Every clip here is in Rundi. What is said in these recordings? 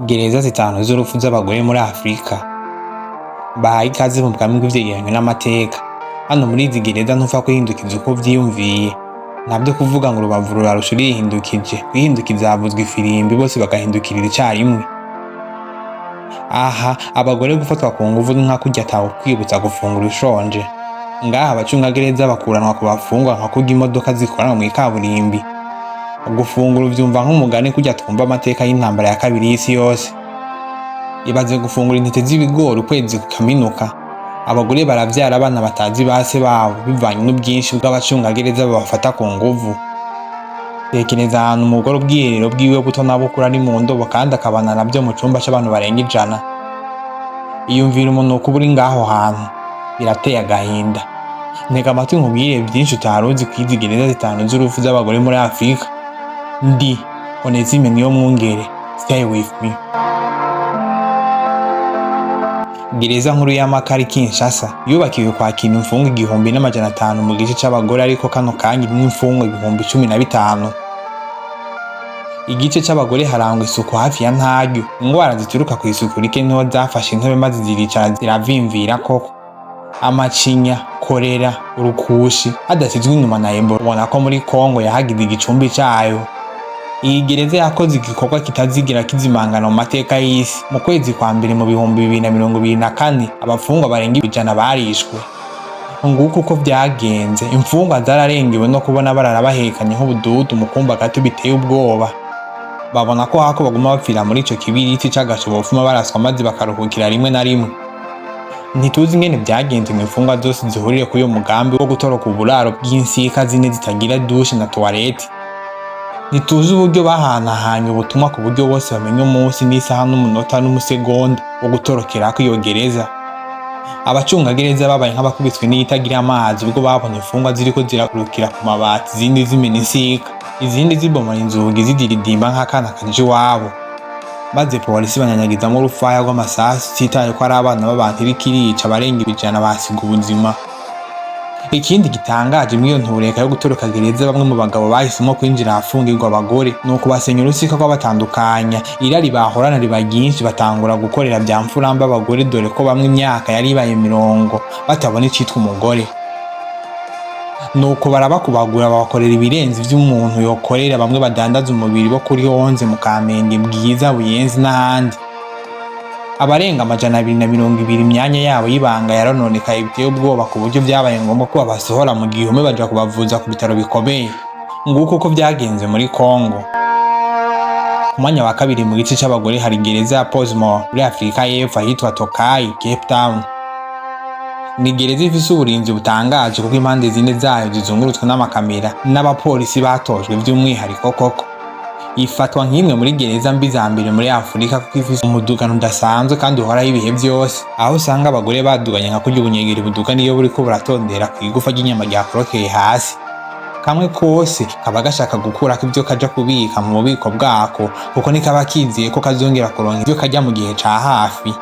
Gereza zitanu z'urupfu z'abagore muri Afrika. Bahaye ikaze mu bwami bw'ivyegeranyo n'amateka. Hano muri izi gereza ntupfa kwihindukiza uko uvyiyumviye. Ntavyo kuvuga ngo urubavu rurarusha urihindukije. Kwihindukiza havuzwa ifirimbi bose bagahindukirira icarimwe. Aha abagore gufatwa ku nguvu ni nka kurya atawukwibutsa gufungura ushonje. Ngaha abacungagereza bakuranwa ku bafungwa nka kurya imodoka zikoranwa mw'ikaburimbi. Gufungura uvyumva nk'umugani kurya twumva amateka y'intambara ya kabiri y'isi yose. Ibaze gufungura intete z'ibigori ukwezi kukaminuka. Abagore baravyara abana batazi base babo bivanye n'ubwinshi bw'abacungagereza babafata ku nguvu. Tekereza ahantu umugore ubwiherero bwiwe buto na bukuru ari mu ndobo kandi akabana navyo mu cumba c'abantu barenga 100. Iyumvira umunuko uba uri ngaho hantu. Birateye agahinda. Ntega amatwi nkubwire vyinshi utaruzi kw'izi gereza zitanu z'urupfu z'abagore muri Afrika. Ndi Onesime Niyomwungere. Stay with me. Gereza nkuru ya Makari Kinshasa yubakiwe kwakira imfungwa 1500 mu gice c'abagore, ariko kano kanya irimwo imfungwa 15,000. Igice c'abagore harangwa isuku hafi ya ntaryo. Ingwara zituruka kw'isuku rike niho zafashe intebe maze ziricara ziravimvira koko. Amacinya, korera, urukushi hadasizwe inyuma na Ebola, ubona ko muri Kongo yahagize igicumbi cayo. Iyi gereza yakoze igikorwa kitazigera kizimangana mu mateka y'isi. Mu kwezi kwa mbere mu 2024, abafungwa barenga 100 barishwe. Nguko uko vyagenze, imfungwa zararengewe no kubona barara bahekanye nk'ubududu mu kumba gato biteye ubwoba. Babona ko hako baguma bapfira muri ico kibiriti c'agasho bofuma baraswa maze bakaruhukira rimwe na rimwe. Ntituzi ingene vyagenze ngo imfungwa zose zihurire kuri uyo mugambi wo gutoroka uburaro bw'insika zine zitagira dushe na toilette. Ntituzi uburyo bahanahanye ubutumwa ku buryo bose bamenya umunsi n'isaha n'umunota n'umusegonda wo gutorokerako iyo gereza. Abacungagereza babaye nk'abakubiswe n'iyitagira amazi ubwo babona imfungwa ziriko ziragurukira ku mabati, izindi zimena insika, izindi zibomora inzugi zidiridimba nk'akana kaje iwabo. Maze polisi banyanyagizamwo urufaya rw'amasasu ititaye ko ari abana b'abantu iriko irica, abarenga 100 bahasiga ubuzima. Ikindi gitangaje mw'iyo ntureka yo gutoroka gereza, bamwe mu bagabo bahisemwo kwinjira ahafungirwa abagore, nuko basenya urusika rw'abatandukanya. Irari bahorana riba ryinshi, batangura gukorera vya mfuramba abagore, dore ko bamwe imyaka yari ibaye mirongo batabona icitwa umugore. Nuko barabakubagura babakorera ibirenze ivy'umuntu yokorera bamwe badandaza umubiri bo kuri Onze mu Kamenge, Bwiza, Buyenzi n'ahandi. Abarenga 220 imyanya yabo y'ibanga yarononekaye biteye ubwoba, ku buryo vyabaye ngombwa ko babasohora mu gihome baja kubavuza ku bitaro bikomeye. Nguko uko vyagenze muri Kongo. Ku mwanya wa kabiri mu gice c'abagore hari gereza ya Pollsmoor muri Afrika y'Epfo ahitwa Tokai, Cape Town. Ni gereza ifise uburinzi butangaje kuko impande zine zayo zizungurutswe n'amakamera n'abapolisi batojwe vy'umwihariko koko. Ifatwa nk'imwe muri gereza mbi za mbere muri Afurika kuko ifise umudugano udasanzwe kandi uhoraho ibihe vyose, aho usanga abagore baduganye nka kurya ubunyegeri budugana iyo buriko buratondera kw'igufa ry'inyama ryakorokeye hasi. Kamwe kose kaba gashaka gukurako ivyo kaja kubika mu bubiko bwako, kuko ntikaba kizeye ko kazongera kuronka ivyo karya mu gihe ca hafi.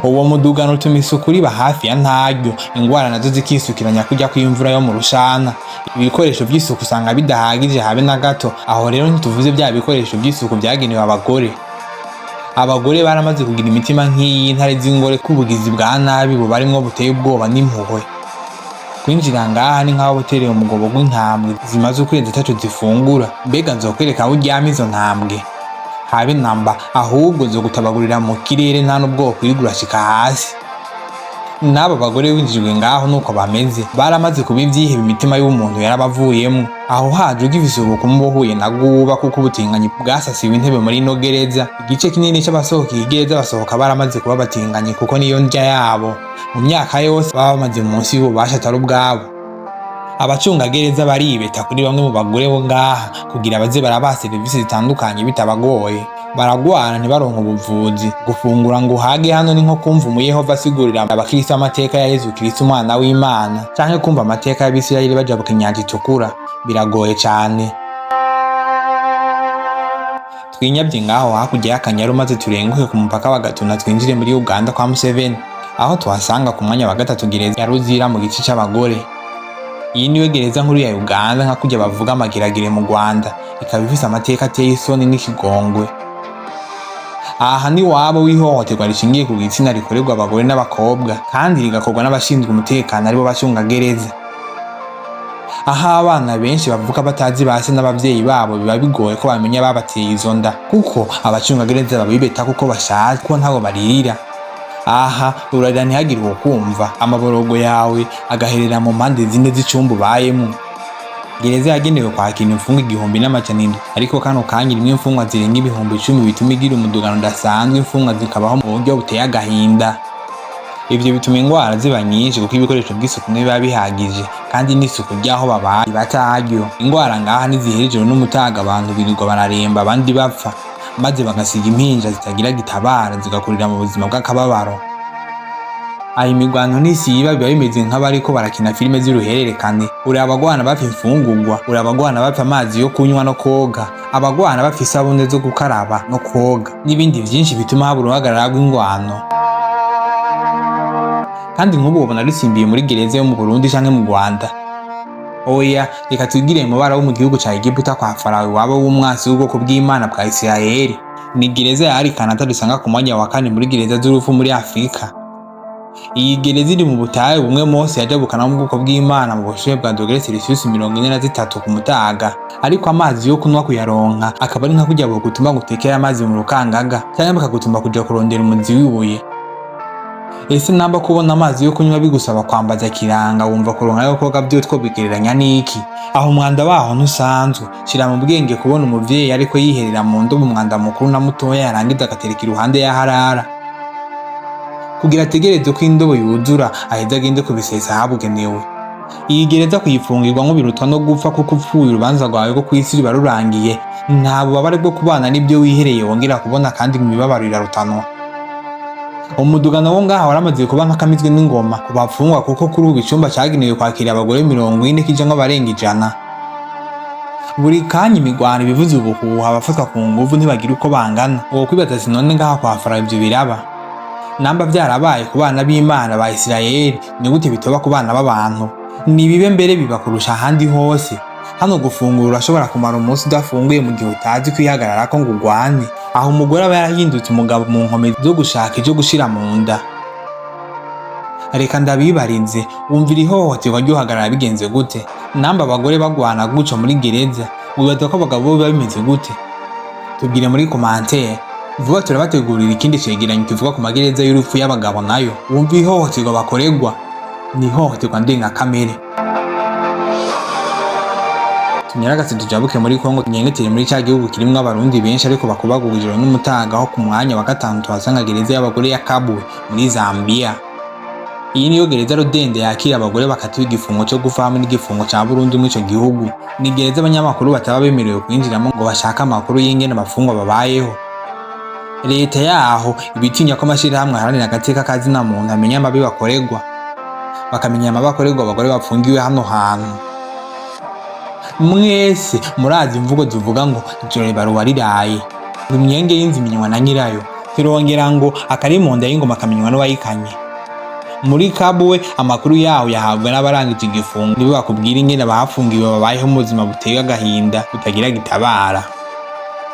Uwo mudugano utuma isuku riba hafi ya ntaryo, ingwara nazo zikisukiranya kurya kw'imvura yo mu rushana. Ibikoresho vy'isuku usanga bidahagije habe na gato. Aho rero ntituvuze vya bikoresho vy'isuku vyagenewe abagore. Abagore baramaze kugira imitima nk'iy'intare z'ingore ko ubugizi bwa nabi bubarimwo buteye ubwoba n'impuhwe. Kwinjira ngaha ni nk'aho utereye umugobo w'intambwe zimaze ukwezi ataco zifungura. Mbega nzokwereka aho uryama izo ntambwe? Habe namba, ahubwo zogutabagurira mu kirere, nta n'ubwo wokwirirwa urashika hasi. N'aba bagore winjijwe ngaho nuko bameze, baramaze kuba ivyihebe, imitima y'umuntu yarabavuyemwo. Aho haje ugifise ubukumu buhuye na guba, kuko ubutinganyi bwasasiwe intebe muri ino gereza. Igice kinini c'abasohoka iyi gereza basohoka baramaze kuba abatinganyi, kuko niyo ndya yabo. Mu myaka yose baba bamaze munsi y'ububasha atari ubwabo. Abacungagereza baribeta kuri bamwe mu bagore bo ngaha kugira baze barabaha serivisi zitandukanye bitabagoye. Baragwara ntibaronke ubuvuzi. Gufungura ngo uhage hano ni nko kumva umuyehova asigurira abakristo amateka ya Yezu Kristo umwana w'Imana, canke kumva amateka y'Abisirayeli bajabuka inyanja itukura. Biragoye cane. Twinyabye ngaho hakurya y'Akanyaru maze turenguke ku mupaka wa Gatuna twinjire muri Uganda kwa Museveni, aho tuhasanga ku mwanya wa gatatu gereza ya Luzira mu gice c'abagore. Iyi niyo gereza nkuru ya Uganda, nka kurya bavuga amageragere mu Rwanda, ikaba ifise amateka ateye isoni n'ikigongwe. Aha ni wabo w'ihohoterwa rishingiye ku gitsina rikorerwa abagore n'abakobwa, kandi rigakorwa n'abashinzwe umutekano, aribo bacungagereza. Aho abana benshi bavuka batazi ba se n'abavyeyi babo, biba bigoye ko bamenya babateye izo nda, kuko abacungagereza babibeta kuko bashaje, kuko ntabo baririra. Aha urarira ntihagire uwokumva, amaborogo yawe agaherera mu mpande zine z'icumba ubayemwo. Gereza yagenewe kwakira imfungwa 1700, ariko kano kanya irimwo imfungwa zirenga 10,000, bituma igira umudugano udasanzwe, imfungwa zikabaho mu buryo buteye agahinda. Ivyo bituma ingwara ziba nyinshi, kuko ibikoresho vy'isuku ntibiba bihagije, kandi n'isuku ry'aho babaye riba ataryo. Ingwara ngaha ntizihera ijoro n'umutaga, abantu birirwa bararemba, abandi bapfa, maze bagasiga impinja zitagira gitabara, zigakurira mu buzima bw'akababaro. Aho imigwano ntisiba, biba bimeze nk'abariko barakina filime z'uruhererekane. Uri abagwana bapfa imfungurwa, uri abagwana bapfa amazi yo kunywa no koga, abagwana bapfa isabune zo gukaraba no koga, n'ibindi vyinshi bituma haba uruhagarara rw'ingwano. Kandi nk'ubu ubona rusimbiye muri gereza yo mu Burundi canke mu Rwanda? Oya, reka twigire mu bara wo mu gihugu ca Egiputa, kwa Farawo, iwabo w'umwansi w'ubwoko bw'Imana bwa Isirayeli. Ni gereza ya Arikanata dusanga ku mwanya wa kane muri gereza z'urupfu muri Afurika. Iyi gereza iri mu butayu bumwe Mose yajabukana mu bwoko bw'Imana mu bushuhe bwa dogere Celsius 43 ku mutaga, ariko amazi yo kunywa kuyaronka akaba ari nka kurya bogutuma gutekera amazi mu rukangaga, canke bakagutuma kuja kurondera umuzi w'ibuye. Ese namba kubona amazi yo kunywa bigusaba kwambaza kiranga, wumva kuronka ayo koga vyo twobigereranya n'iki? Aho umwanda waho ntusanzwe. Shira mu bwenge kubona umuvyeyi ariko yiherera mu ndobo umwanda mukuru na mutoya, yarangiza agatereka iruhande y'aho arara kugira ategereze ko indobo yuzura, aheze agende kubisesa ahabugenewe. Iyi gereza kuyifungirwamwo birutwa no gupfa, kuko upfuye urubanza rwawe rwo kw'isi ruba rurangiye. Nta bubabare bwo kubana n'ibyo wihereye wongera kubona, kandi imibabaro irarutanwa. Umudugano wo ngaha waramaze kuba nk'akamizwe n'ingoma ku bapfungwa, kuko kuri ubu icumba cagenewe kwakira abagore 40 kijamwo abarenga 100. Buri kanya imigwano ibivuze ubuhuha, abafatwa ku nguvu ntibagira uko bangana. Uwo kwibaza ati: "None ngaha kwa Farawo ivyo biraba?" Namba vyarabaye ku bana b'Imana ba Isirayeli, ni gute bitoba ku bana b'abantu? Ni bibe mbere biba kurusha ahandi hose. Hano gufungura, urashobora kumara umunsi udafunguye mu gihe utazi kwihagararako ngo ugwane. Aho umugore aba yarahindutse umugabo mu nkomezi zo gushaka ivyo gushira mu nda. Reka ndabibarize, wumvira ihohoterwa ryuhagarara bigenze gute? Namba abagore bagwana guco muri gereza, wibaza ko abagabo bo biba bimeze gute? Tubwire muri commentaire. Vuba turabategurira ikindi cegeranyo kivuga ku magereza y'urupfu y'abagabo nayo. Wumva ihohoterwa bakorerwa ni ihohoterwa ndengakamere. Tunyaragase tujabuke muri Kongo, tunyengetere muri ca gihugu kirimwo Abarundi benshi ariko bakubagurwa ijoro n'umutaga, aho ku mwanya wa gatanu tuhasanga gereza y'abagore ya Kabwe muri Zambia. Iyi niyo gereza rudende yakira abagore bakatiwe igifungo cyo gupfa hamwe n'igifungo ca burundu muri ico gihugu. Ni gereza abanyamakuru bataba bemerewe kwinjiramo ngo bashake amakuru y'ingene abafungwa babayeho. Leta yaho ibitinya ko amashirahamwe aharanira agateka ka zina muntu amenya amabi bakorerwa, bakamenya amabi akorerwa abagore bafungiwe hano hantu. Mwese murazi imvugo zivuga ngo ijoro ribaruwa riraye, ngo imyenge y'inzu imenywa na nyirayo, turongera ngo akari mu nda y'ingoma kamenywa n'uwayikanye. Muri Kabwe amakuru yaho yahabwa n'abarangije igifungo, nibo bakubwira ingene abahafungiwe babayeho mu buzima buteye agahinda butagira gitabara.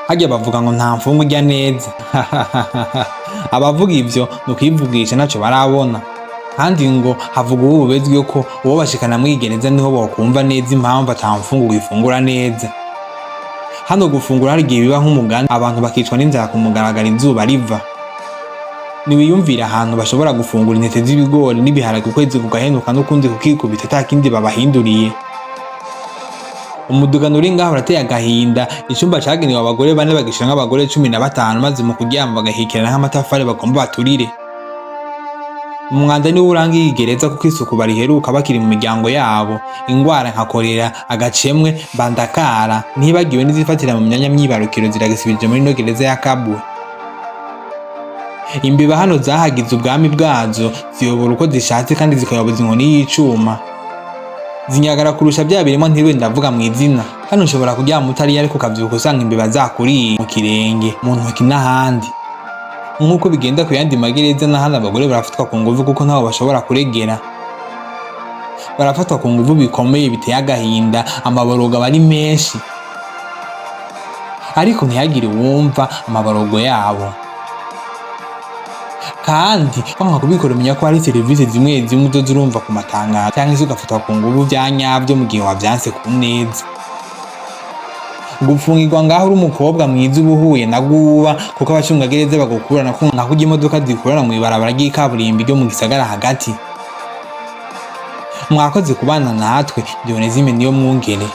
Harya bavuga ngo nta mfungwa irya neza. Abavuga ivyo ni ukwivugisha, ntaco barabona. Kandi ngo havuga ubu bubezwe ko uwo bashikana mwigereza niho bokumva neza impamvu ata mfungurwa ifungura neza. Hano gufungura hari igihe biba nk'umugani, abantu bakicwa n'inzara ku mugaragaro izuba riva. Niwiyumvira ahantu bashobora gufungura intete z'ibigori n'ibiharage ukwezi kugahenuka n'ukundi kukikubita ata kindi babahinduriye. Umudugano uri ngaho urateye agahinda. Icumba cagenewe abagore bane bagishiramwo abagore 15, maze mu kuryama bagahikirana nk'amatafari bagomba baturire. Umwanda niwo uranga iyi gereza, kuko isuku bariheruka bakiri mu miryango yabo. Ingwara nka korera, agacemwe, bandakara, ntibagiwe n'izifatira mu myanya myibarukiro ziragisibije muri ino gereza ya Kabwe. Imbeba hano zahagize ubwami bwazo, ziyobora uko zishatse kandi zikayoboza inkoni y'icuma, zinyagara kurusha bya birimo ntiriwe ndavuga mu izina. Hano ushobora kuryama utariye, ariko ukavyuka usanga imbeba zakuriye mu kirenge, mu ntoki n'ahandi. Nk'uko bigenda ku yandi magereza, na hano abagore barafatwa ku nguvu, kuko ntabo bashobora kuregera. Barafatwa ku nguvu bikomeye biteye agahinda, amaborogo aba ari menshi, ariko ntihagire uwumva amaborogo yabo. Kandi kwanga kubikora, umenya ko hari serivisi zimwe zimwe uzoza urumva ku matangazo, cyangwa se ugafatwa ku nguvu vya nyavyo mu gihe wavyanse ku neza. Gupfungirwa ngaho uri umukobwa mwiza, uba uhuye na guba, kuko abacungagereza bagukurana nka kurya imodoka zikurana mw'ibarabara ry'ikaburimbi ryo mu gisagara hagati. Mwakoze kubana natwe. Dionezime niyo mwungere.